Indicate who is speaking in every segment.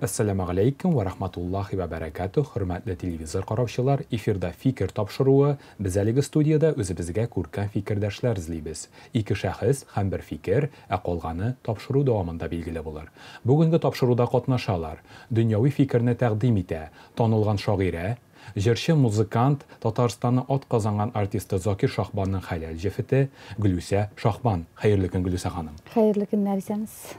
Speaker 1: Әссәламү галәйкүм вә рахматуллаһи вә бәрәкәтүһ, хөрмәтле телевизор караучылар, эфирда Фикер тапшыруы, без әлеге студиядә үзебезгә күркәм фикердәшләр эзлибез. Ике шәхес һәм бер фикер, ә калганы тапшыру дәвамында билгеле булыр. Бүгенге тапшыруда катнашалар, дөньяви фикерне тәкъдим итә, танылган шагыйрә, җырчы, музыкант, Татарстанның атказанган артисты Закир Шаһбанның хәләл җефете Гөлүсә Шаһбан. Хәерле көн, Гөлүсә ханым.
Speaker 2: Хәерле көннәр, исәнмесез.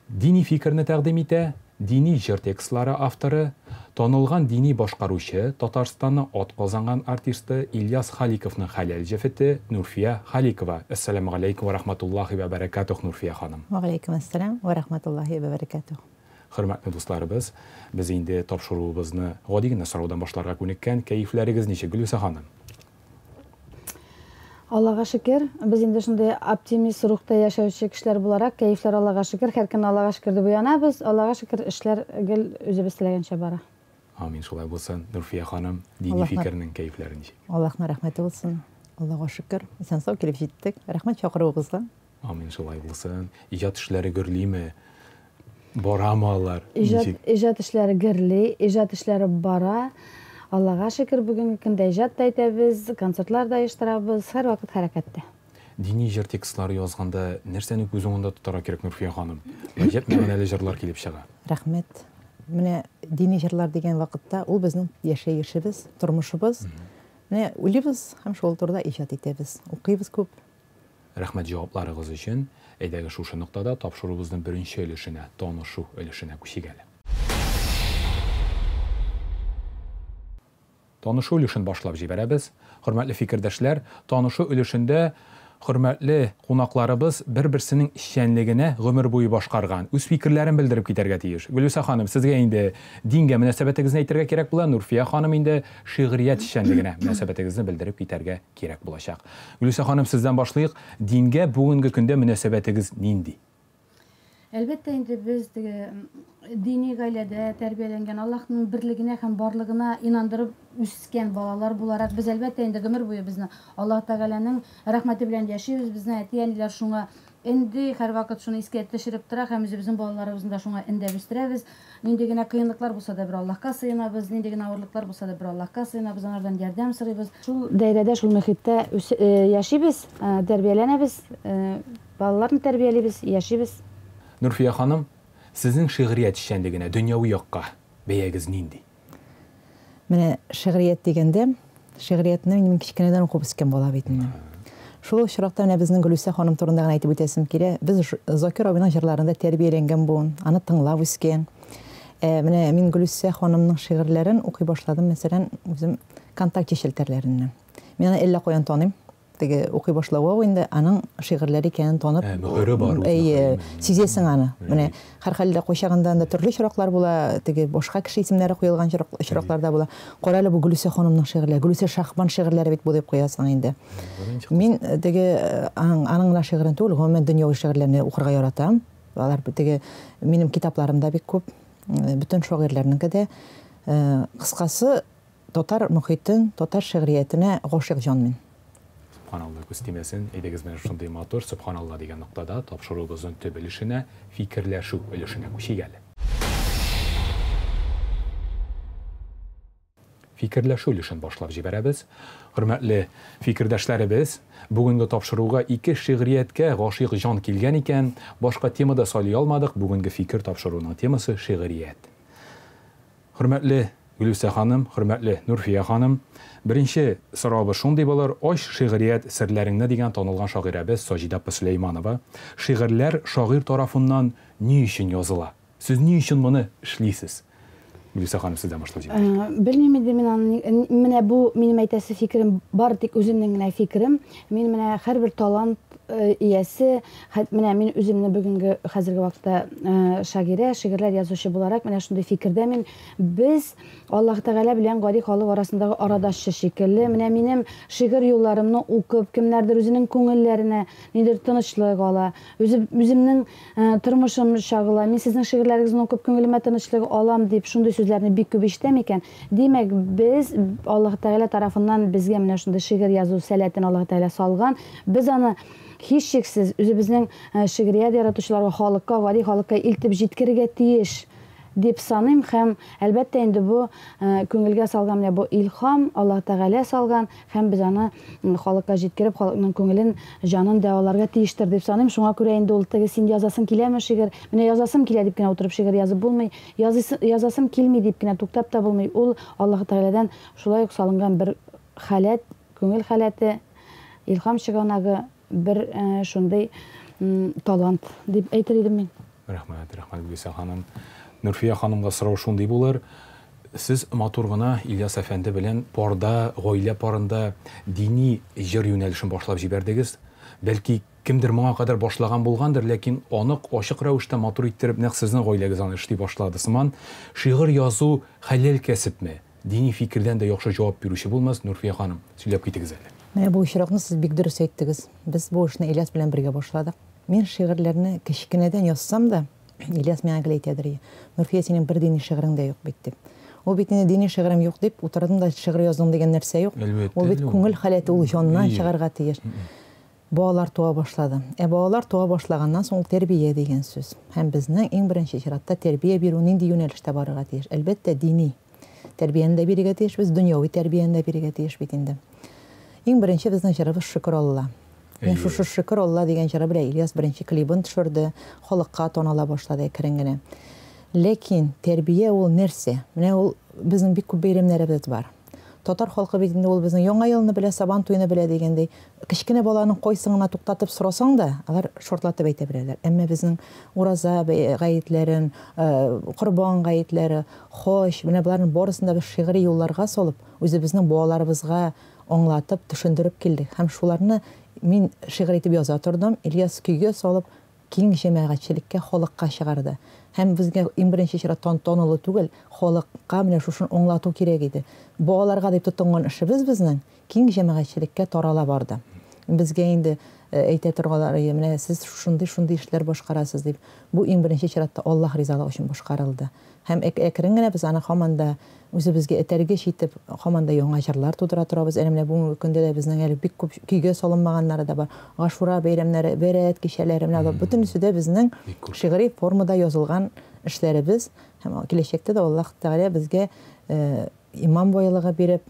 Speaker 1: Дини фикерне тәкъдим итә, дини җыр текстлары авторы, танылган дини башкаручы, Татарстанның атказанган артисты Ильяс Халиковның хәләл җефете Нурфия Халикова. Әссәламү галәйкүм вә рахматуллаһи вә бәрәкәтүһ, Нурфия ханым.
Speaker 3: Вә галәйкүм әссәлам вә рахматуллаһи вә бәрәкәтүһ.
Speaker 1: Хөрмәтле дусларыбыз, без инде тапшыруыбызны гади генә сораудан башларга күнеккән. Кәефләрегез ничек, Гөлүсә ханым?
Speaker 2: Аллага шөкер, без инде шундый оптимист рухта яшәүче кешеләр буларак, кәефләр Аллага шөкер, һәр көн Аллага шөкер дип уянабыз. Аллага шөкер, эшләр гел үзебез теләгәнчә бара.
Speaker 1: Амин, шулай булсын. Нурфия ханым, дини фикернең кәефләре ничек?
Speaker 3: Аллаһның рәхмәте булсын. Аллага шөкер, исән-сау килеп җиттек. Рәхмәт чакыруыгызга.
Speaker 1: Амин, шулай булсын. Иҗат эшләре гөрлиме? Барамы алар?
Speaker 2: Иҗат, иҗат эшләре гөрли, иҗат эшләре бара. Аллага шөкер, бүгенге көндә иҗат та итәбез, концертлар да оештырабыз, һәрвакыт хәрәкәттә.
Speaker 1: Дини җыр текстлары язганда нәрсәне күз уңында тотарга кирәк, Нурфия ханым? Гаҗәп мәгънәле җырлар килеп чыга.
Speaker 3: Рәхмәт. Менә дини җырлар дигән вакытта ул безнең яшәешебез, тормышыбыз. Менә уйлыйбыз һәм шул турыда иҗат итәбез. Укыйбыз күп.
Speaker 1: Рәхмәт җавапларыгыз өчен. Әйдәгез шушы ноктада тапшыруыбызның беренче өлешенә, танышу өлешенә күчик әле. Танышу өлешен башлап җибәрәбез. Хөрмәтле фикердәшләр, танышу өлешендә хөрмәтле кунакларыбыз бер-берсенең эшчәнлегенә гомер буе башкарган, үз фикерләрен белдереп китәргә тиеш. Гөлүсә ханым, сезгә инде дингә мөнәсәбәтегезне әйтергә кирәк була, Нурфия ханым инде шигърият эшчәнлегенә мөнәсәбәтегезне белдереп китәргә кирәк булачак. Гөлүсә ханым, сездән башлыйк. Дингә бүгенге көндә мөнәсәбәтегез нинди?
Speaker 2: Әлбәттә инде без теге дини гаиләдә тәрбияләнгән, Аллаһның берлегенә һәм барлыгына инандырып үскән балалар буларак, без әлбәттә инде гомер буе безне Аллаһ Тәгаләнең рәхмәте белән яшибез, безне әти-әниләр шуңа өнди, һәрвакыт шуны искә төшереп тора һәм үзебезнең балаларыбызны да шуңа өндәп үстерәбез. Нинди генә кыенлыклар булса да, бер Аллаһка сыенабыз, нинди генә авырлыклар булса да, бер Аллаһка сыенабыз, анардан ярдәм сорыйбыз. Шул даирәдә, шул мөхиттә яшибез, тәрбияләнәбез, балаларны тәрбиялибез, яшибез.
Speaker 1: Нурфия ханым, сезнең шигърият эшчәнлегенә, дөньяви якка бәягез нинди?
Speaker 3: Менә шигърият дигәндә, шигъриятне мин кечкенәдән укып үскән бала бит инде. Шул очракта менә безнең Гөлүсә ханым турында гына әйтеп үтәсем килә. Без Закир абыйның җырларында тәрбияләнгән буын, аны тыңлап үскән. Ә, менә мин Гөлүсә ханымның шигырьләрен укый башладым, мәсәлән, үзем ВКонтакте челтәрләреннән. Мин аны әллә каян таныйм. Теге укый башлауга ук инде аның шигырьләре икәнен танып,
Speaker 1: Ә, мөһере бар, үз
Speaker 3: әйе,
Speaker 1: мөһере.
Speaker 3: сизәсең аны. Менә һәрхәлдә кайчагында анда төрле очраклар була, теге башка кеше исемнәре куелган очраклар да була. Кара әле бу Гөлүсә ханымның шигырьләре, Гөлүсә Шаһбан шигырьләре бит бу дип куясың инде. Мин теге аның, аның гына шигырен түгел, гомумән дөньяви шигырьләрне укырга яратам. Алар теге минем китапларымда бик күп, бөтен шагыйрьләрнеке дә. Кыскасы, Татар мохитен, татар шигъриятенә гашыйк җан мин.
Speaker 1: Сөбханалла, күз тимәсен. Әйдәгез менә шушындый матур Сөбханалла дигән ноктада тапшыруыбызның төп өлешенә, фикерләшү өлешенә күчик әле. Фикерләшү өлешен башлап җибәрәбез. Хөрмәтле фикердәшләребез, бүгенге тапшыруга ике шигърияткә гашыйк җан килгән икән, башка тема да сайлый алмадык, бүгенге фикер тапшыруының темасы шигърият. Хөрмәтле Гөлүсә ханым, хөрмәтле Нурфия ханым, беренче соравыбыз шундый булыр, Ач шигърият серләреңне дигән танылган шагыйрәбез Саҗидә апа Сөләйманова, шигырьләр шагыйрь тарафыннан ни өчен языла? Сез ни өчен моны эшлисез? Гөлүсә ханым, сездән башлап җибәрик.
Speaker 2: Белмим инде мин аны, менә бу минем әйтәсе фикерем, бары тик үземнең генә фикерем. Мин менә һәрбер талант иясе, Менә мин үземне бүгенге хәзерге вакытта шагыйрә, шигырьләр язучы буларак менә шундый фикердә мин. Без Аллаһ Тәгалә белән гади халык арасындагы арадашчы шикелле. Менә минем шигырь юлларымны укып, кемнәрдер үзенең күңелләренә нидер тынычлык ала. Үзе, үземнең тормышым чагыла. Мин сезнең шигырьләрегезне укып күңелемә тынычлык алам дип, шундый сүзләрне бик күп ишетәм икән. Димәк, без Аллаһ Тәгалә тарафыннан безгә менә шундый шигырь язу сәләтен Аллаһ Тәгалә салган. Без аны Һичшиксез, үзебезнең шигърият яратучыларга, халыкка, гади халыкка илтеп җиткерергә тиеш. дип саныйм һәм, әлбәттә инде, бу күңелгә салган менә бу илһам, Аллаһ Тәгалә салган һәм без аны халыкка җиткереп, халыкның күңелен, җанын дәваларга тиештер дип саныйм. Шуңа күрә инде ул теге син язасың киләме шигырь, менә язасым килә дип кенә утырып шигырь язып булмый, языйсы, язасым килми дип кенә туктап та булмый. Ул Аллаһ Тәгаләдән шулай ук салынган бер халәт, күңел халәте, илһам чыганагы, бер шундый талант дип әйтер идем мин.
Speaker 1: Рәхмәт, рәхмәт, Гөлүсә ханым. Нурфия ханымга сорау шундый булыр. Сез матур гына Ильяс әфәнде белән парда, гаилә парында дини җыр юнәлешен башлап җибәрдегез. Бәлки, кемдер моңа кадәр башлаган булгандыр, ләкин анык, ачык рәвештә матур иттереп нәкъ сезнең гаиләгез аны эшли башлады сыман. Шигырь язу хәләл кәсепме? Дини фикердән дә яхшы җавап бирүче булмас, Нурфия ханым, сөйләп китегез әле.
Speaker 3: Менә бу очракны сез бик дөрес әйттегез. Без бу эшне Ильяс белән бергә башладык. Мин шигырьләрне кечкенәдән язсам да, Ильяс миңа гел әйтәдер иде, Нурфия, синең бер дини шигырең дә юк бит, дип. Ул бит инде дини шигырем юк дип, утырдым да шигырь яздым дигән нәрсә юк.
Speaker 1: Әлбәттә.
Speaker 3: Ул бит күңел халәте, ул җаннан чыгарга тиеш. Балалар туа башлады. Ә балалар туа башлаганнан соң ул тәрбия дигән сүз. Һәм безнең иң беренче чиратта тәрбия бирү нинди юнәлештә барырга тиеш? Әлбәттә, дини тәрбияне дә бирергә тиешбез, дөньяви тәрбияне дә бирергә тиеш бит инде. Иң беренче безнең җырыбыз Шөкер Алла. Менә шушы Шөкер Алла дигән җыры белән Ильяс беренче клибын төшерде, халыкка таныла башлады әкрен генә. Ләкин тәрбия ул нәрсә? Менә ул безнең бик күп бәйрәмнәребез бар. Татар халкы бит инде ул безнең Яңа елны белә, Сабан туйны белә дигәндәй. Кечкенә баланың кайсын гына туктатып сорасаң да, алар шартлатып әйтә беләләр. Әмма безнең Ураза гаетләрен, Корбан гаетләре, Хаҗ, менә боларның барысын да без шигъри юлларга салып, үзебезнең балаларыбызга аңлатып, төшендереп килдек. Һәм шуларны мин шигырь итеп яза тордым, Ильяс көйгә салып, киң җәмәгатьчелеккә, халыкка чыгарды. Һәм безгә иң беренче чиратта танылу түгел, халыкка менә шушын аңлату кирәк иде. Балаларга дип тотынган эшебез безнең киң җәмәгатьчелеккә тарала барды. Безгә инде әйтә торгалар, менә сез шушындый-шундый эшләр башкарасыз дип. Бу иң беренче чиратта Аллаһ ризалыгы өчен башкарылды. Һәм әкрен генә без аны һаман да үзебезгә этәргеч итеп, һаман да яңа җырлар тудыра торабыз. Әле менә бүгенге көндә дә безнең әле бик күп көйгә салынмаганнары да бар. Гашура бәйрәмнәре, Бәрәт кичәләре, менә алар бөтенесе дә безнең шигъри формада язылган эшләребез. Һәм киләчәктә дә Аллаһ Тәгалә безгә иман байлыгы биреп,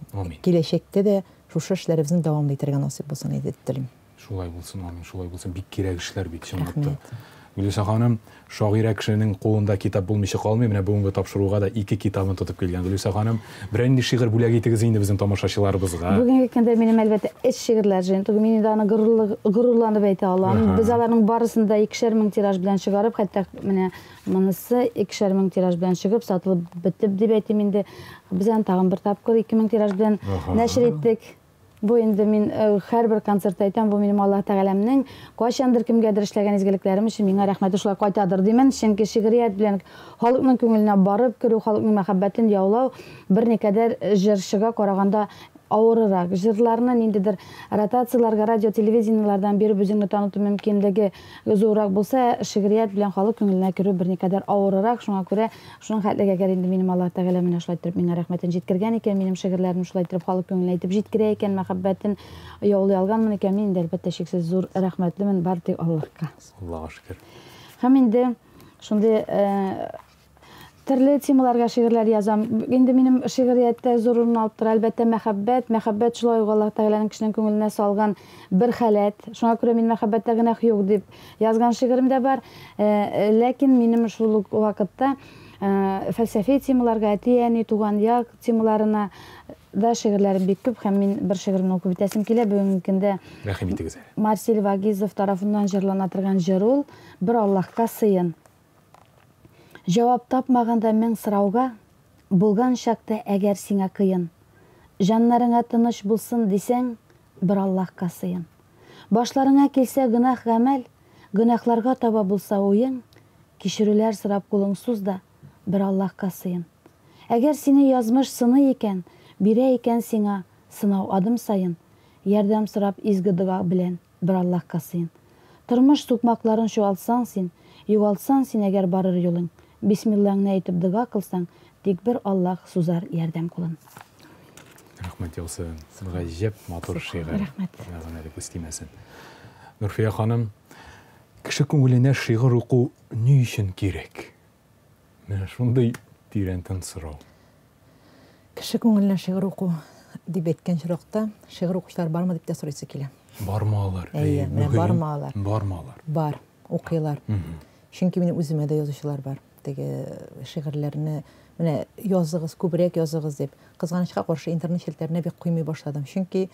Speaker 3: киләчәктә дә шушы эшләребезне дәвам итәргә насыйп булсын иде дип телим.
Speaker 1: Шулай булсын, амин, шулай булсын. Бик кирәк эшләр бит, чынлап та. Гөлүсә ханым, шагыйрә кешенең кулында китап булмыйча калмый. Менә бүгенге тапшыруга да ике китабын тотып килгән Гөлүсә ханым. Берәр нинди шигырь бүләк итегез инде безнең тамашачыларыбызга.
Speaker 2: Бүгенге көндә минем, әлбәттә, эш шигырьләр җыентыгы. Мин инде аны горурланып әйтә алам. Без аларның барысын да 2,000 тираж белән чыгарып, хәтта менә монысы 2,000 тираж белән чыгып, сатылып бетеп дип әйтим инде. Без аны тагын бер тапкыр 2000 тираж белән нәшер иттек. Бу инде мин һәрбер концертта әйтәм, бу минем Аллаһ Тәгаләмнең кайчандыр кемгәдер эшләгән изгелекләрем өчен миңа рәхмәте шулай кайтадыр димен. Чөнки шигърият белән халыкның күңеленә барып керү, халыкның мәхәббәтен яулау берникадәр җырчыга караганда авырырак. Җырларны ниндидер ротацияләргә, радио, телевидениеләрдән биреп үзеңне таныту мөмкинлеге зуррак булса, шигърият белән халык күңеленә керү берникадәр авырырак. Шуңа күрә шуның хәтлегә әгәр инде минем Аллаһ Тәгалә менә шулай иттереп миңа рәхмәтен җиткергән икән, минем шигырьләрем шулай иттереп халык күңеленә әйтеп җиткерә икән, мәхәббәтен яулый алганмын икән, мин инде әлбәттә чиксез зур рәхмәтлемен бар тик Аллаһка.
Speaker 1: Аллаһка шөкер.
Speaker 2: Һәм инде шундый төрле темаларга шигырьләр язам. Инде минем шигърияттә зур урын алып тора, әлбәттә, мәхәббәт. Мәхәббәт шулай ук Аллаһ Тәгаләнең кешенең күңеленә салган бер халәт. Шуңа күрә мин мәхәббәттә гөнаһ юк дип язган шигырем дә бар. Ләкин минем шул ук вакытта фәлсәфи темаларга, әти-әни, туган як темаларына да шигырьләрем бик күп һәм мин бер шигыремне укып үтәсем килә. Бүгенге көндә
Speaker 1: Рәхим итегез әле.
Speaker 2: Марсель Вагизов тарафыннан җырлана торган җыр ул, Бер Аллаһка сыен. Җавап тапмаганда мең сорауга, булган чакта әгәр сиңа кыен. Җаннарыңа тыныч булсын дисәң, бер Аллаһка сыен. Башларыңа килсә гөнаһ гамәл, гөнаһларга таба булса уең, кичерүләр сорап кулың суз да, бер Аллаһка сыен. Әгәр сине язмыш сыный икән, бирә икән сиңа сынау адым саен, ярдәм сорап изге дога белән бер Аллаһка сыен. Тормыш сукмакларын чуалтсаң син, югалтсаң син әгәр барыр юлың, бисмиллаңны әйтеп дога кылсаң, тик бер Аллаһ сузар ярдәм кулын.
Speaker 1: Рәхмәт яусын. Гаҗәп матур шигырь.
Speaker 2: Рәхмәт.
Speaker 1: Мәгънәле күз тимәсен. Нурфия ханым, кеше күңеленә шигырь уку ни өчен кирәк? Менә шундый тирәнтен сорау.
Speaker 3: Кеше күңеленә шигырь уку дип әйткән очракта, шигырь укучылар бармы дип тә сорыйсы килә.
Speaker 1: Бармы алар?
Speaker 3: Әйе, менә бармы алар?
Speaker 1: Бармы алар?
Speaker 3: Бар, укыйлар. Чөнки минем үземә дә язучылар бар. Теге шигырьләрне менә языгыз, күбрәк языгыз дип. Кызганычка каршы, интернет челтәренә бик куймый башладым. Чөнки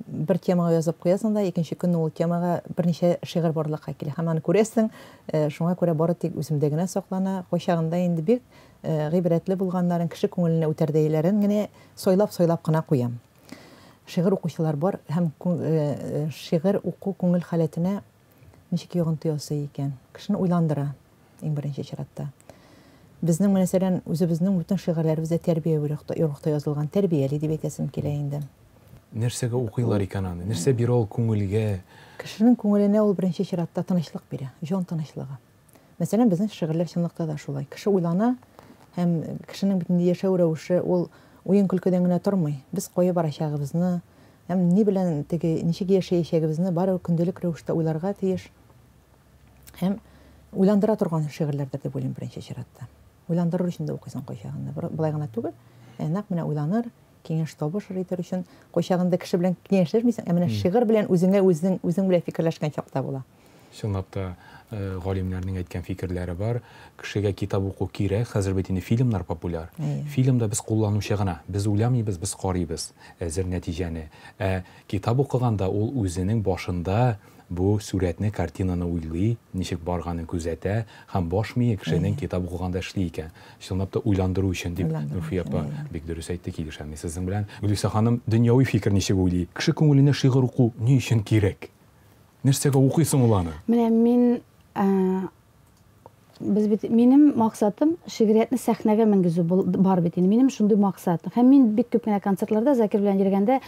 Speaker 3: бер темага язып куясың да, икенче көнне ул темага берничә шигырь барлыкка килә. Һәм аны күрәсең, шуңа күрә бары тик үземдә генә саклана. Кайчагында инде бик гыйбрәтле булганнарын, кеше күңеленә үтәрдәйләрен генә сайлап-сайлап кына куям. Шигырь укучылар бар һәм шигырь уку күңел халәтенә ничек йогынты ясый икән? Кешене уйландыра, иң беренче чиратта. Безнең, мәсәлән, үзебезнең бөтен шигырьләребез дә тәрбияви рухта язылган, тәрбияли дип әйтәсем килә инде.
Speaker 1: Нәрсәгә укыйлар икән аны? Нәрсә бирә ул күңелгә?
Speaker 3: Кешенең күңеленә ул беренче чиратта тынычлык бирә, җан тынычлыгы. Мәсәлән, безнең шигырьләр чынлыкта да шулай. Кеше уйлана һәм кешенең бит инде яшәү рәвеше ул уен-көлкедән генә тормый. Без кая барачагыбызны һәм ни белән теге ничек яшәячәгебезне бары көндәлек рәвештә уйларга тиеш. Һәм уйландыра торган шигырьләрдер дип уйлыйм беренче чиратта. Уйландырыр өчен дә укыйсың кайчагында. Болай гына түгел, ә нәкъ менә уйланыр, киңәш табышыр итер өчен. Кайчагында кеше белән киңәшләшмисең, ә менә шигырь белән үзеңә үзең, үзең белән фикерләшкән чакта була.
Speaker 1: Чынлап та, галимнәрнең әйткән фикерләре бар. Кешегә китап уку кирәк. Хәзер бит инде фильмнар популяр. Фильмда без кулланучы гына. Без уйламыйбыз, без карыйбыз әзер нәтиҗәне. Ә китап укыганда ул үзенең башында бу сурәтне, картинаны уйлый, ничек барганын күзәтә һәм баш мие кешенең китап укыганда эшли икән. Чынлап та уйландыру өчен дип Нурфия апа бик дөрес әйтте, килешәм мин сезнең белән. Гөлүсә ханым, дөньяви фикер ничек уйлый? Кеше күңеленә шигырь уку ни өчен кирәк? Нәрсәгә укыйсың ул аны?
Speaker 2: Менә мин без бит минем максатым шигъриятне сәхнәгә менгезү бар бит инде. Минем шундый максат. Һәм мин бик күп кенә концертларда Закир белән йөргәндә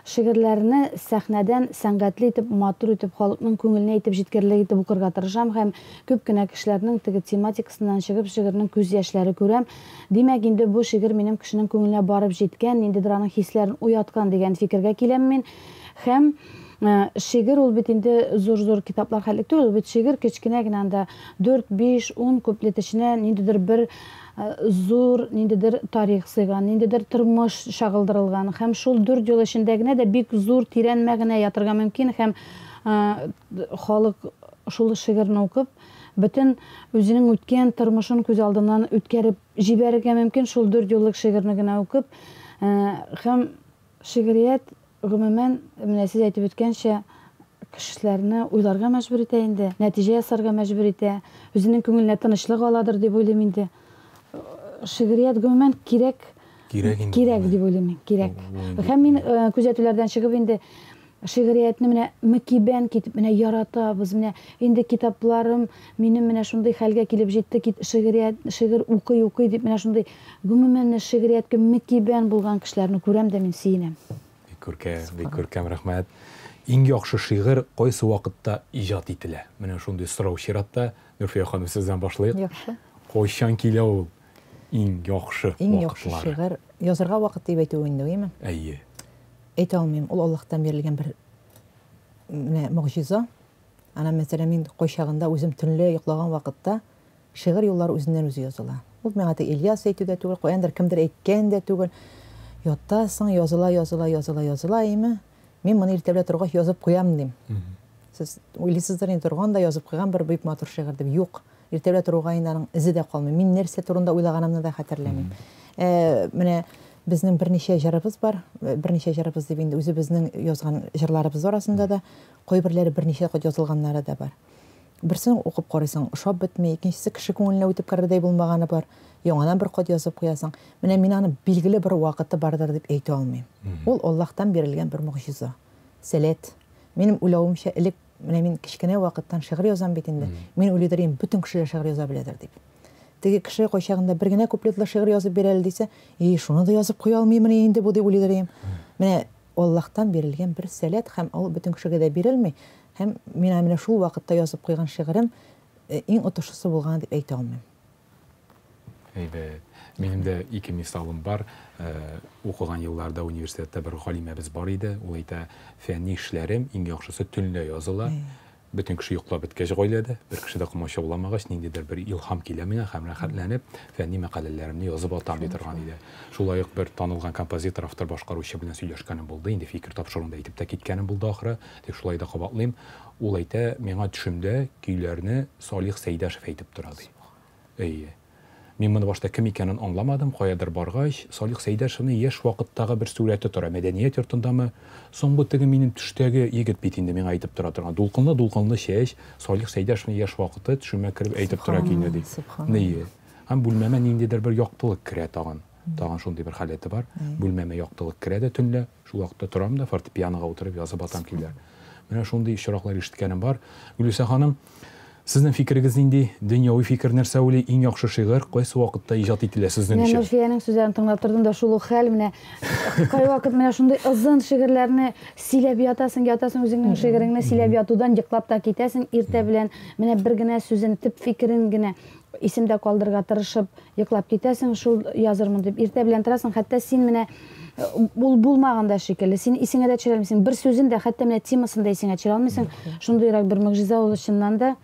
Speaker 2: шигырьләрне сәхнәдән сәнгатьле итеп, матур итеп, халыкның күңеленә итеп җиткерерлек итеп укырга тырышам һәм күп кенә кешеләрнең теге тематикасыннан чыгып шигырьнең күз яшьләре күрәм. Димәк, инде бу шигырь минем кешенең күңеленә барып җиткән, ниндидер аның хисләрен уяткан дигән фикергә киләм мин. Һәм шигырь ул бит инде зур-зур китаплар хәтлек түгел, ул бит шигырь кечкенә генә анда 4, 5, 10 куплет эченә ниндидер бер зур ниндидер тарих сыйган, ниндидер тормыш чагылдырылган. Һәм шул 4 юл эчендә генә дә бик зур тирән мәгънә ятырга мөмкин һәм халык шул шигырьне укып, бөтен үзенең үткән тормышын күз алдыннан үткәреп җибәрергә мөмкин шул 4 юллык шигырьне генә укып. Һәм шигърият гомумән, менә сез әйтеп үткәнчә, кешеләрне уйларга мәҗбүр итә инде, нәтиҗә ясарга мәҗбүр итә, үзенең күңеленә тынычлык аладыр дип уйлыйм инде. Шигърият гомумән кирәк,
Speaker 1: кирәк инде.
Speaker 2: Кирәк дип уйлыйм мин, кирәк. Һәм мин күзәтүләрдән чыгып инде шигъриятне менә мөкибән китеп менә яратабыз, менә инде китапларым минем менә шундый хәлгә килеп җитте, шигърият, шигырь укый-укый дип менә шундый гомумән шигърияткә мөкибән булган кешеләрне күрәм дә мин сөенәм.
Speaker 1: Бик күркәм, бик күркәм, рәхмәт. Иң яхшы шигырь кайсы вакытта иҗат ителә? Менә шундый сорау чиратта. Нурфия ханым, сездән башлыйк.
Speaker 3: Яхшы.
Speaker 1: Кайчан килә ул иң яхшы
Speaker 3: Иң яхшы шигырь язырга вакыт дип әйтү инде, әйеме?
Speaker 1: Әйе.
Speaker 3: Әйтә алмыйм, ул Аллаһтан бирелгән бер менә могҗиза. Ана, мәсәлән, мин кайчагында үзем төнлә йоклаган вакытта шигырь юллары үзеннән үзе языла. Ул миңа тик Ильяс әйтү дә түгел, каяндыр кемдер әйткән дә түгел. Ятасың, языла, языла, языла, языла, әйеме? Мин моны иртә белән торгач язып куям дим. Сез уйлыйсыздыр инде торган да язып куйган бер бик матур шигырь дип. Юк. Иртә белән торуга инде аның эзе дә калмый. Мин нәрсә турында уйлаганымны да хәтерләмим. Менә безнең берничә җырыбыз бар. Берничә җырыбыз дип инде үзебезнең язган җырларыбыз арасында да кайберләре берничә кат язылганнары да бар. Берсен укып карыйсың, ошап бетми, икенчесе кеше күңеленә үтеп керердәй булмаганы бар. Яңадан бер кат язып куясың. Менә мин аны билгеле бер вакыты бардыр дип әйтә алмыйм. Ул Аллаһтан бирелгән бер могҗиза, сәләт. Минем уйлавымча, элек менә мин кечкенә вакыттан шигырь язам бит инде. Мин уйлыйдыр идем, бөтен кешеләр шигырь яза беләдер дип. Теге кеше кайчагында бер генә куплетлы шигырь язып бир әле дисә, и, шуны да язып куя алмыймыни инде бу дип уйлыйдыр идем. Менә Аллаһтан бирелгән бер сәләт һәм ул бөтен кешегә дә бирелми. Һәм мин менә шул вакытта язып куйган шигырем иң отышлысы булган дип әйтә алмыйм.
Speaker 1: Әйбәт. Минем дә ике мисалым бар. Укыган елларда университетта бер галимәбез бар иде. Ул әйтә, фәнни эшләрем иң яхшысы төнлә языла. Бөтен кеше йоклап беткәч гаиләдә, бер кеше дә комачауламагач, ниндидер бер илһам килә миңа һәм рәхәтләнеп фәнни мәкаләләремне язып атам, ди торган иде. Шулай ук бер танылган композитор, автор, башкаручы белән сөйләшкәнем булды, инде фикер тапшыруында әйтеп тә киткәнем булды ахры, тик шулай да кабатлыйм. Ул әйтә, миңа төшемдә көйләрне Салих Сәйдәшев әйтеп тора, ди. Әйе. Мин моны башта кем икәнен аңламадым, каядыр баргач, Салих Сәйдәшевнең яшь вакыттагы бер сурәте тора, мәдәният йортындамы? Соң бу теге минем төштәге егет бит инде миңа әйтеп тора торган. Дулкынлы-дулкынлы чәч, Салих Сәйдәшевнең яшь вакыты төшемә кереп әйтеп тора көйне, ди. Әйе. Һәм бүлмәмә ниндидер бер яктылык керә тагын. Тагын шундый бер халәте бар. Бүлмәмә яктылык керә дә төнлә, шул вакытта торам да фортепианога утырып язып атам көйләр. Менә шундый очраклар ишеткәнем бар. Гөлүсә ханым, сезнең фикерегез нинди? Дөньяви фикер нәрсә уйлый? Иң яхшы шигырь кайсы вакытта иҗат ителә сезнең
Speaker 2: Менә
Speaker 1: өчен?
Speaker 2: Нурфиянең сүзләрен тыңлап тордым да, шул ук хәл, менә кайвакыт менә шундый озын шигырьләрне сөйләп ятасың, ятасың, үзеңнең шигыреңне сөйләп ятудан йоклап та китәсең, иртә белән менә бер генә сүзен, төп фикерен генә исемдә калдырырга тырышып йоклап китәсең, шул язырмын дип. Иртә белән торасың, хәтта син менә ул булмаган да шикелле, син исеңә дә төшерә алмыйсың, бер сүзен дә, хәтта менә темасын да исеңә төшерә алмыйсың. Шундыйрак бер могҗиза ул чыннан да.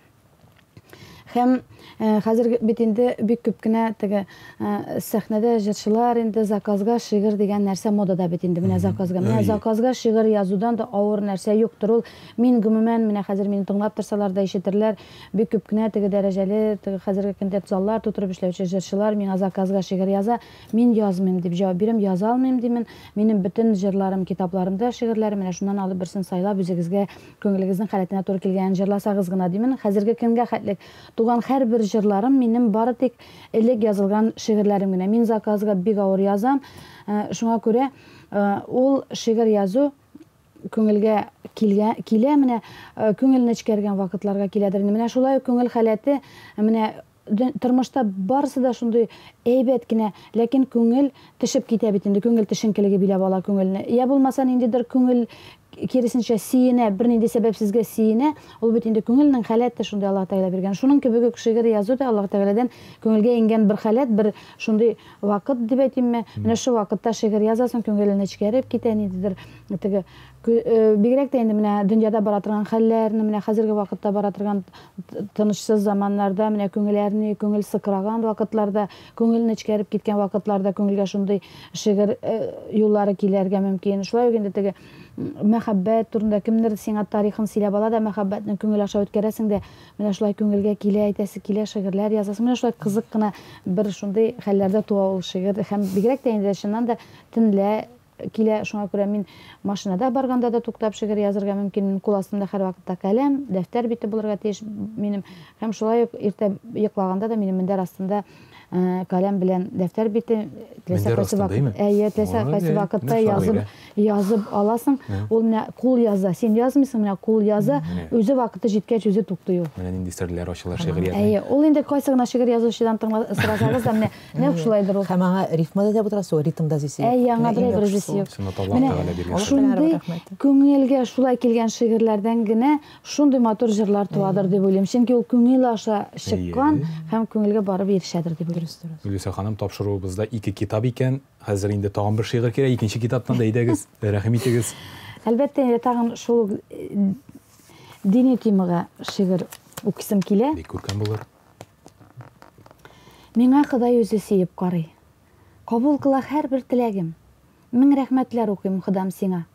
Speaker 2: Һәм хәзер бит инде бик күп кенә теге сәхнәдә җырчылар инде заказга шигырь дигән нәрсә модада бит инде, менә заказга. Менә заказга шигырь язудан да авыр нәрсә юктыр ул. Мин гомумән менә хәзер мине тыңлап торсалар да ишетерләр, бик күп кенә теге дәрәҗәле, теге хәзерге көндә заллар тутырып эшләүче җырчылар миңа заказга шигырь яза. Мин язмыйм дип җавап бирәм, яза алмыйм димен. Минем бөтен җырларым, китапларымда шигырьләрем, менә шуннан алып берсен сайлап үзегезгә күңелегезнең халәтенә туры килгәнен җырласагыз гына димен. Хәзерге көнгә хәтлек туган һәрбер җырларым минем бары тик элек язылган шигырьләрем генә. Мин заказга бик авыр язам. Шуңа күрә ул шигырь язу күңелгә килгән, килә, менә күңел нечкәргән вакытларга киләдер. Менә шулай ук күңел халәте, менә тормышта барысы да шундый әйбәт кенә, ләкин күңел төшеп китә бит инде, күңел төшенкелеге биләп ала күңелне. Я булмаса ниндидер күңел киресенчә сөенә, бернинди сәбәпсезгә сөенә, ул бит инде күңелнең халәте шундый Аллаһ Тәгалә биргән. Шуның кебек үк шигырь язу да Аллаһ Тәгаләдән күңелгә иңгән бер халәт, бер шундый вакыт дип әйтимме? Менә шул вакытта шигырь язасың, күңелең нечкәреп китә, ниндидер теге бигрәк тә инде менә дөньяда бара торган хәлләрне, менә хәзерге вакытта бара торган тынычсыз заманнарда, менә күңелләрне, күңел сыкраган вакытларда, күңел нечкәреп киткән вакытларда күңелгә шундый шигырь юллары килергә мөмкин. Шулай ук инде теге мәхәббәт турында кемдер сиңа тарихын сөйләп ала да, мәхәббәтне күңел аша үткәрәсең дә, менә шулай күңелгә килә, әйтәсе килә, шигырьләр язасың. Менә шулай кызык кына бер шундый хәлләрдә туа ул шигырь. Һәм бигрәк тә инде чыннан да төнлә килә, шуңа күрә мин машинада барганда да туктап шигырь язырга мөмкин. Мин кул астымда һәр вакытта каләм, дәфтәр бите булырга тиеш минем. Һәм шулай ук иртә йоклаганда да минем мендәр астында каләм белән дәфтәр бите, теләсә кайсы вакыт, әйе, теләсә кайсы вакытта язып, язып аласың. Ул менә кул яза, син язмыйсың, менә кул яза, үзе вакыты җиткәч үзе туктый ул.
Speaker 1: Менә нинди серләр ачыла шигъриятнең.
Speaker 2: Әйе, ул инде кайсы гына шигырь язучыдан сорасагыз да, менә нәкъ шулайдыр ул.
Speaker 3: Һәм аңа рифма да утырасы, ритм да зисе.
Speaker 2: Әйе, аңа бер зисе юк. Менә шундый күңелгә шулай килгән шигырьләрдән генә шундый матур җырлар туадыр дип уйлыйм. Чөнки ул күңел аша чыккан һәм күңелгә барып ирешәдер дип уйлыйм.
Speaker 1: Гөлүсә ханым, тапшыруыбызда ике китап икән. Хәзер инде тагын бер шигырь кирәк, икенче китаптан да әйдәгез, рәхим итегез.
Speaker 2: Әлбәттә, инде тагын шул дини темага шигырь укысым килә.
Speaker 1: Бик күркәм булыр.
Speaker 2: Миңа Ходай үзе сөеп карый. Кабул кыла һәрбер теләгем. Мең рәхмәтләр укыйм, Ходам, сиңа.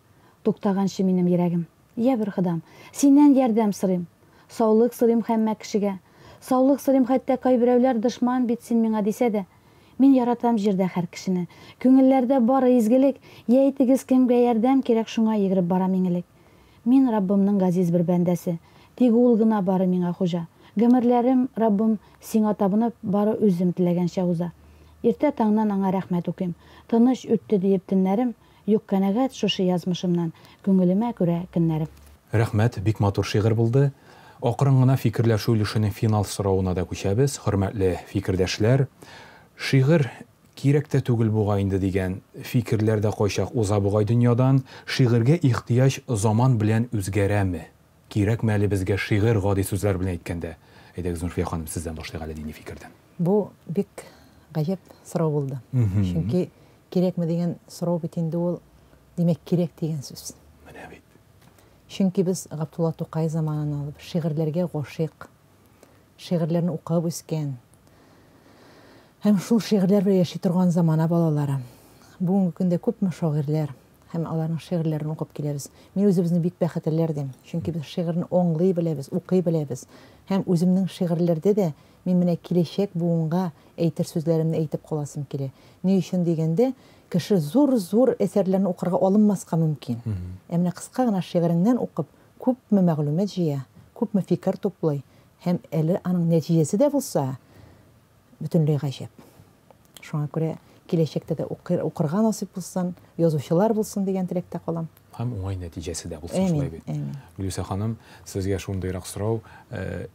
Speaker 2: Туктаганчы минем йөрәгем. Я бер Ходам, синнән ярдәм сорыйм. Саулык сорыйм һәммә кешегә. Саулык сорыйм, хәтта кайберәүләр дошман бит син миңа дисә дә. Мин яратам җирдә һәр кешене. Күңелләрдә бары изгелек. Я әйтегез, кемгә ярдәм кирәк, шуңа йөгереп барам иң элек. Мин Раббымның газиз бер бәндәсе. Тик ул гына бары миңа хуҗа. Гомерләрем, Раббым, сиңа табынып, бары үзем теләгәнчә уза. Иртә таңнан аңа рәхмәт укыйм. Тыныч үтте диеп төннәрем, юк канәгать шушы язмышымнан, күңелемә күрә көннәрем.
Speaker 1: Рәхмәт, бик матур шигырь булды. Акрын гына фикерләшү өлешенең финал соравына да күчәбез. Хөрмәтле фикердәшләр, шигырь кирәк тә түгел бугай инде дигән фикерләр дә кайчак уза бугай дөньядан. Шигырьгә ихтыяҗ заман белән үзгәрәме? Кирәкме әле безгә шигырь, гади сүзләр белән әйткәндә? Әйдәгез, Нурфия ханым, сездән башлыйк әле дини фикердән.
Speaker 3: Бу бик гаҗәп сорау булды. Чөнки кирәкме дигән сорау бит инде ул, димәк, кирәк дигән сүз.
Speaker 1: Менә бит.
Speaker 3: Чөнки без Габдулла Тукай заманын алып, шигырьләргә гашыйк, шигырьләрне укып үскән һәм шул шигырьләр белән яши торган замана балалары. Бүгенге көндә күпме шагыйрьләр һәм аларның шигырьләрен укып киләбез. Мин үзебезне бик бәхетлеләр дим. Чөнки без шигырьне аңлый беләбез, укый беләбез. Һәм үземнең шигырьләрдә дә мин менә киләчәк буынга әйтер сүзләремне әйтеп каласым килә. Ни өчен дигәндә, кеше зур-зур әсәрләрне укырга алынмаска мөмкин. Ә менә кыска гына шигыреңнән укып, күпме мәгълүмат җыя, күпме фикер туплый һәм әле аның нәтиҗәсе дә булса, бөтенләй гаҗәп. Шуңа күрә киләчәктә дә укырга насыйп булсын, язучылар булсын дигән теләктә калам.
Speaker 1: Һәм уңай нәтиҗәсе дә булсын, шулай бит. Гөлүсә ханым, сезгә шундыйрак сорау.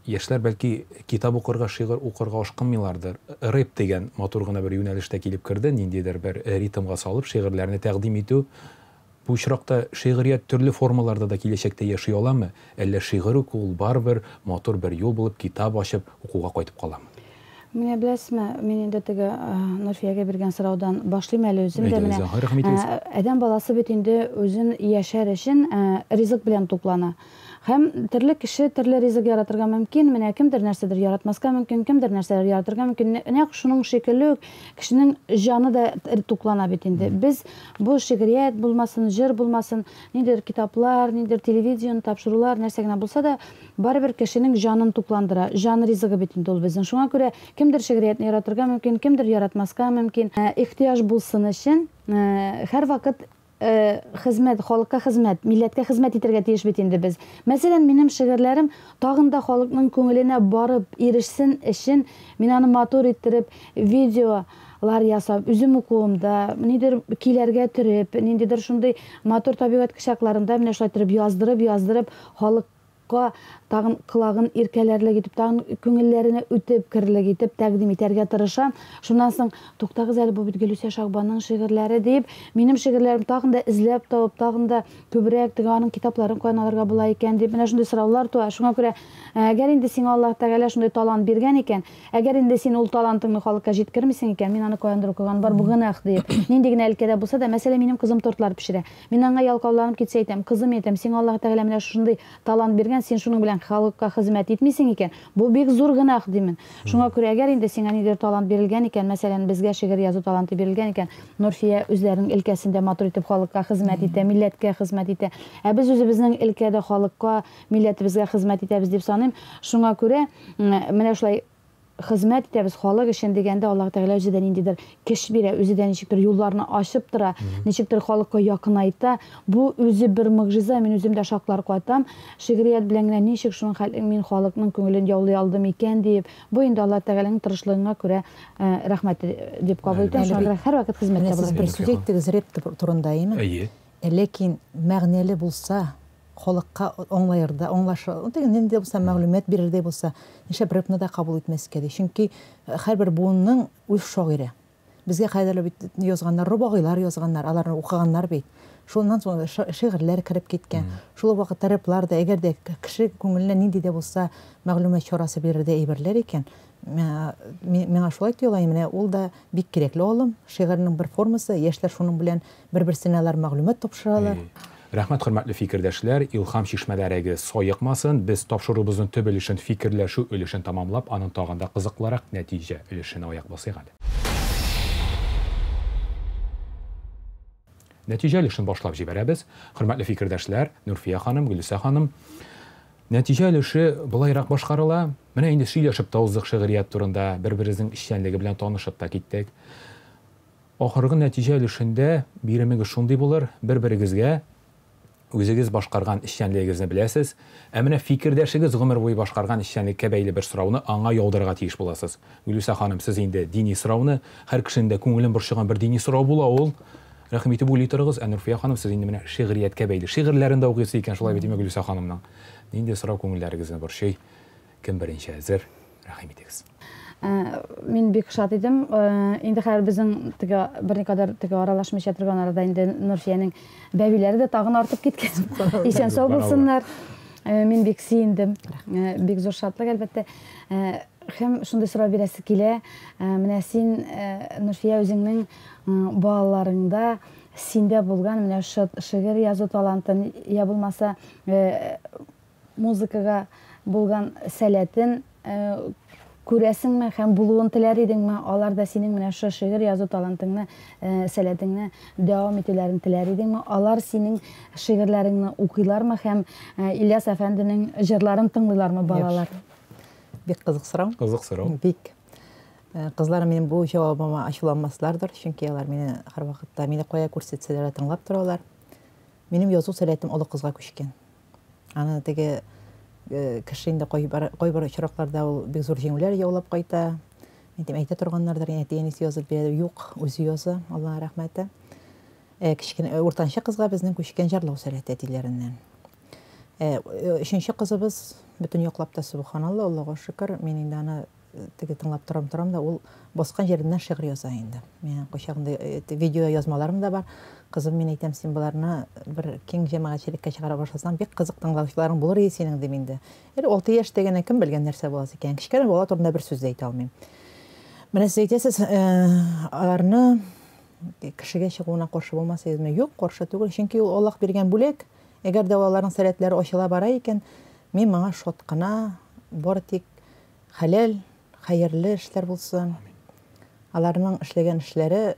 Speaker 1: Яшьләр бәлки китап укырга, шигырь укырга ашкынмыйлардыр. Рэп дигән матур гына бер юнәлештә килеп керде, ниндидер бер ритмга салып шигырьләрне тәкъдим итү. Бу очракта шигърият төрле формаларда да киләчәктә яши аламы? Әллә шигырь уку ул барыбер матур бер юл булып китап ачып укуга кайтып каламы?
Speaker 2: Менә беләсезме, мин инде теге Нурфиягә биргән сораудан башлыйм әле үзем дә. Менә адәм баласы бит инде үзен яшәр өчен ризык белән туклана. Һәм төрле кеше төрле ризык яратырга мөмкин. Менә кемдер нәрсәдер яратмаска мөмкин, кемдер нәрсәләр яратырга мөмкин. Нәкъ шуның шикелле үк кешенең җаны да туклана бит инде. Без бу шигърият булмасын, җыр булмасын, ниндидер китаплар, ниндидер телевидение тапшырулар, нәрсә генә булса да, барыбер кешенең җанын тукландыра. Җан ризыгы бит инде ул безнең. Шуңа күрә кемдер шигъриятне яратырга мөмкин, кемдер яратмаска мөмкин. Ихтыяҗ булсын өчен һәрвакыт хезмәт, халыкка хезмәт, милләткә хезмәт итәргә тиеш бит инде без. Мәсәлән, минем шигырьләрем тагын да халыкның күңеленә барып ирешсен өчен мин аны матур иттереп видеолар ясап, үзем укуымда, нидер киләргә төреп, ниндидер шундый матур табигать кочакларында менә шулай иттереп яздырып, яздырып халыкка тагын колагын иркәләрлек итеп, тагын күңелләренә үтеп керерлек итеп тәкъдим итәргә тырышам. Шуннан соң, туктагыз әле, бу бит Гөлүсә Шахбанның шигырьләре дип, минем шигырьләрем тагын да эзләп табып, тагын да күбрәк теге аның китапларын каян алырга була икән дип, менә шундый сораулар туа. Шуңа күрә, әгәр инде сиңа Аллаһ Тәгалә шундый талант биргән икән, әгәр инде син ул талантыңны халыкка җиткермисең икән, мин аны каяндыр укыган бар, бу гөнаһ дип. Нинди генә өлкәдә булса да, мәсәлән, минем кызым тортлар пешерә. Мин аңа ялкауланып китсә әйтәм, кызым, әйтәм, сиңа Аллаһ Тәгалә менә шундый талант биргән, син шуның белән халыкка хезмәт итмисең икән, бу бик зур гөнаһ димен. Шуңа күрә, әгәр инде сиңа ниндидер талант бирелгән икән, мәсәлән, безгә шигырь язу таланты бирелгән икән, Нурфия үзләренең өлкәсендә матур итеп халыкка хезмәт итә, милләткә хезмәт итә. Ә без үзебезнең өлкәдә халыкка, милләтебезгә хезмәт итәбез дип саныйм. Шуңа күрә, менә шулай хезмәт итәбез халык өчен дигәндә, Аллаһ Тәгалә үзе дә ниндидер көч бирә, үзе дә ничектер юлларны ачып тора, ничектер халыкка якынайта. Бу үзе бер могҗиза, мин үзем дә шаклар катам. Шигърият белән генә ничек шуның хәл мин халыкның күңелен яулый алдым икән диеп, бу инде Аллаһ Тәгаләнең тырышлыгына күрә рәхмәт дип кабул итәм. Шуңа күрә һәрвакыт хезмәттә
Speaker 3: булырга. Сез бер сүз әйттегез рэп турында, әйеме?
Speaker 1: Әйе.
Speaker 3: Ләкин мәгънәле булса, халыкка аңлаерда, аңлаша, теге нинди булса мәгълүмат бирердәй булса, нишләп рэпны да кабул итмәскә ди. Чөнки һәрбер буынның үз шагыйре. Безгә кадәрле бит язганнар, рубагыйлар язганнар, аларны укыганнар бит. Шуннан соң шигырьләр кереп киткән. Шул ук вакытта рэплар да, әгәр дә кеше күңеленә нинди дә булса мәгълүмат чарасы бирердәй әйберләр икән, миңа шулай тоела, менә ул да бик кирәкле алым. Шигырьнең бер формасы, яшьләр шуның белән бер-берсенә алар мәгълүмат тапшыралар.
Speaker 1: Рәхмәт, хөрмәтле фикердәшләр, илһам чишмәләрегез саекмасын. Без тапшыруыбызның төп өлешен, фикерләшү өлешен тамамлап, аның тагын да кызыклырак нәтиҗә өлешенә аяк басыйк әле. Нәтиҗә өлешен башлап җибәрәбез. Хөрмәтле фикердәшләр, Нурфия ханым, Гөлүсә ханым, нәтиҗә өлеше былайрак башкарыла. Менә инде сөйләшеп тә уздык шигърият турында, бер-беребезнең эшчәнлеге белән танышып та киттек. Ахыргы нәтиҗә өлешендә биремегез шундый булыр, бер-берегезгә үзегез башкарган эшчәнлегегезне беләсез, ә менә фикердәшегез гомер буе башкарган эшчәнлеккә бәйле бер сорауны аңа яудырырга тиеш буласыз. Гөлүсә ханым, сез инде дини сорауны, һәр кешенең дә күңелен борчыган бер дини сорау була ул. Рәхим итеп уйлый торыгыз, ә Нурфия ханым, сез инде менә шигърияткә бәйле. Шигырьләрен дә укыйсыз икән, шулай бит, Гөлүсә ханымның. Нинди сорау күңелләрегезне борчый? Кем беренче әзер? Рәхим итегез.
Speaker 2: Мин бик шат идем. Инде хәзер безнең теге берникадәр теге аралашмыйча торган арада инде Нурфиянең бәбиләре дә тагын артып киткән. Исән сау булсыннар. Мин бик сөендем. Бик зур шатлык, әлбәттә. Һәм шундый сорау бирәсе килә. Менә син, Нурфия, үзеңнең балаларыңда синдә булган менә шушы шигырь язу талантын, я булмаса музыкага булган сәләтен күрәсеңме һәм булуын теләр идеңме? Алар да синең менә шушы шигырь язу талантыңны, сәләтеңне дәвам итүләрен теләр идеңме? Алар синең шигырьләреңне укыйлармы һәм Ильяс әфәнденең җырларын тыңлыйлармы балалар?
Speaker 3: Бик кызык сорау.
Speaker 1: Кызык сорау.
Speaker 3: Бик. Кызлар минем бу җавабыма ачуланмаслардыр, чөнки алар мине һәрвакытта мине кая күрсәтсәләр дә тыңлап торалар. Минем язу сәләтем олы кызга күчкән. Аны теге кеше инде кайбер кайбер очракларда ул бик зур җиңүләр яулап кайта. Әйтем, әйтә торганнардыр, әти-әнисе язып бирә. Юк, үзе яза, Аллаһ рәхмәте. Ә кечкенә уртанчы кызга безнең күчкән җырлау сәләте әтиләреннән. Ә өченче кызыбыз бөтен яклап та сөбханалла, Аллага шөкер, мин инде аны теге тыңлап торам торам да, ул баскан җиреннән шигырь яза инде. Мин кайчагында видео язмаларым да бар. Кызым, мин әйтәм, син боларны бер киң җәмәгатьчелеккә чыгара башласаң, бик кызык тыңлаучыларың булыр иде синең, дим инде. Әле 6 яшьтә генә кем белгән нәрсә буласы икән. Кечкенә бала турында бер сүз дә әйтә алмыйм. Менә сез әйтәсез, аларны кешегә чыгуына каршы булмас идезме? Юк, каршы түгел, чөнки ул Аллаһ биргән бүләк. Әгәр дә аларның сәләтләре ачыла бара икән, мин моңа шат кына, бары тик Хәләл, хәерле эшләр булсын. Аларның эшләгән эшләре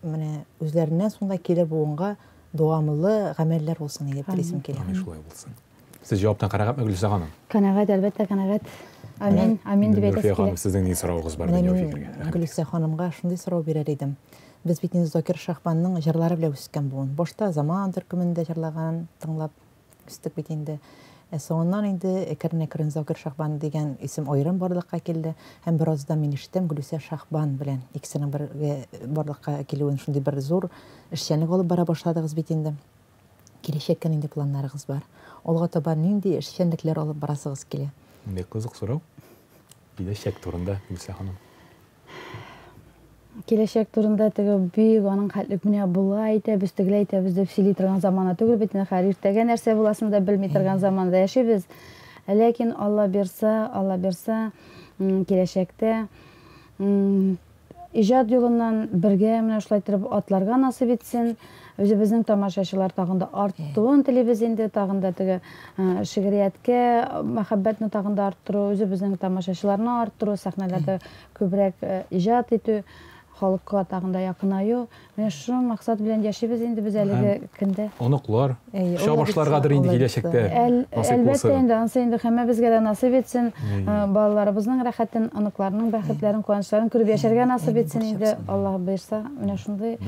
Speaker 3: менә үзләреннән соң да килер буынга дәвамлы гамәлләр булсын дип телисем килә.
Speaker 1: Амин, шулай булсын. Сез җаваптан канәгатьме, Гөлүсә ханым?
Speaker 2: Канәгать, әлбәттә, канәгать. Амин, амин дип әйтәсе
Speaker 1: килә. Нурфия ханым, сезнең ни соравыгыз бар дөнья фикергә?
Speaker 3: Гөлүсә ханымга шундый сорау бирер идем. Без бит инде Закир Шахбанның җырлары белән үскән буын. Башта Заман төркемендә җырлаган, тыңлап Үстек бит инде. Ә соңыннан инде әкрен-әкрен Закир Шахбан дигән исем аерым барлыкка килде. Һәм бераздан мин ишетәм, Гөлүсә Шахбан белән икесенең бергә барлыкка килүен, шундый бер зур эшчәнлек алып бара башладыгыз бит инде. Киләчәккә нинди планнарыгыз бар? Алга таба нинди эшчәнлекләр алып барасыгыз килә?
Speaker 1: Бик кызык сорау. Киләчәк турында, Гөлүсә ханым.
Speaker 2: Киләчәк турында теге бик аның хәтлек менә болай итәбез, тегеләй итәбез дип сөйли торган замана түгел бит инде хәзер. Иртәгә нәрсә буласын да белми торган заманда яшибез. Ләкин Алла бирса, Алла бирса, киләчәктә иҗат юлыннан бергә менә шулай иттереп атларга насыйп итсен. Үзебезнең тамашачылар тагын да артуын телибез инде, тагын да теге шигърияткә мәхәббәтне тагын да арттыру, үзебезнең тамашачыларны арттыру, сәхнәләрдә күбрәк иҗат итү, халыкка тагын да якынаю. Менә шушы максат белән яшибез инде без әлеге көндә.
Speaker 1: Оныклар, чабышларгадыр инде киләчәктә.
Speaker 2: Әлбәттә инде, анысы инде һәммәбезгә дә насыйп итсен. Балаларыбызның рәхәтен, оныкларның бәхетләрен, куанычларын күреп яшәргә насыйп итсен инде, Аллаһ боерса. Менә шундый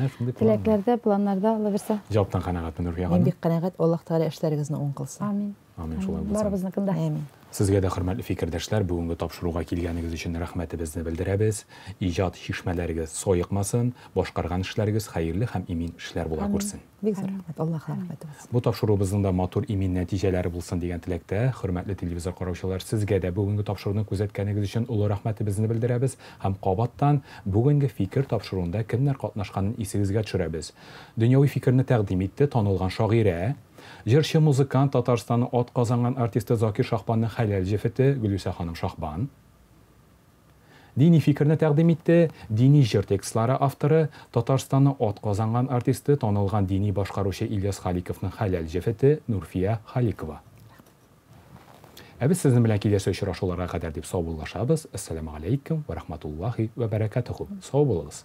Speaker 2: теләкләрдә, планнарда, Алла бирсә.
Speaker 1: Җаваптан канәгатьмен, Нурфия ханым.
Speaker 3: Мин бик канәгать, Аллаһ Тәгалә эшләрегезне уң кылсын.
Speaker 2: Амин.
Speaker 1: Амин, шулай булсын.
Speaker 2: Барыбызныкын да.
Speaker 3: Амин.
Speaker 1: Сезгә дә, хөрмәтле фикердәшләр, бүгенге тапшыруга килгәнегез өчен рәхмәтебезне белдерәбез. Иҗат чишмәләрегез саекмасын, башкарган эшләрегез хәерле һәм имин эшләр була күрсен.
Speaker 3: Бик зур рәхмәт, Аллаһ рәхмәте булсын.
Speaker 1: Бу тапшыруыбызның да матур имин нәтиҗәләре булсын дигән теләктә, хөрмәтле телевизор караучылар, сезгә дә бүгенге тапшыруны күзәткәнегез өчен олы рәхмәтебезне белдерәбез һәм кабаттан бүгенге фикер тапшыруында кемнәр катнашканын исегезгә төшерәбез. Дөньяви фикерне тәкъдим итте танылган шагыйрә, Җырчы, музыкант, Татарстанның атказанган артисты Закир Шахбанның хәләл җефете Гөлүсә ханым Шахбан дини фикерне тәкъдим итте, дини җыр текстлары авторы, Татарстанның атказанган артисты, танылган дини башкаручы Ильяс Халиковның хәләл җефете Нурфия Халикова. Ә без сезнең белән киләсе очрашуларга кадәр дип саубуллашабыз. Әссәламегаләйкем вә рахматуллаһи вә бәрәкәтүһү. Сау булыгыз!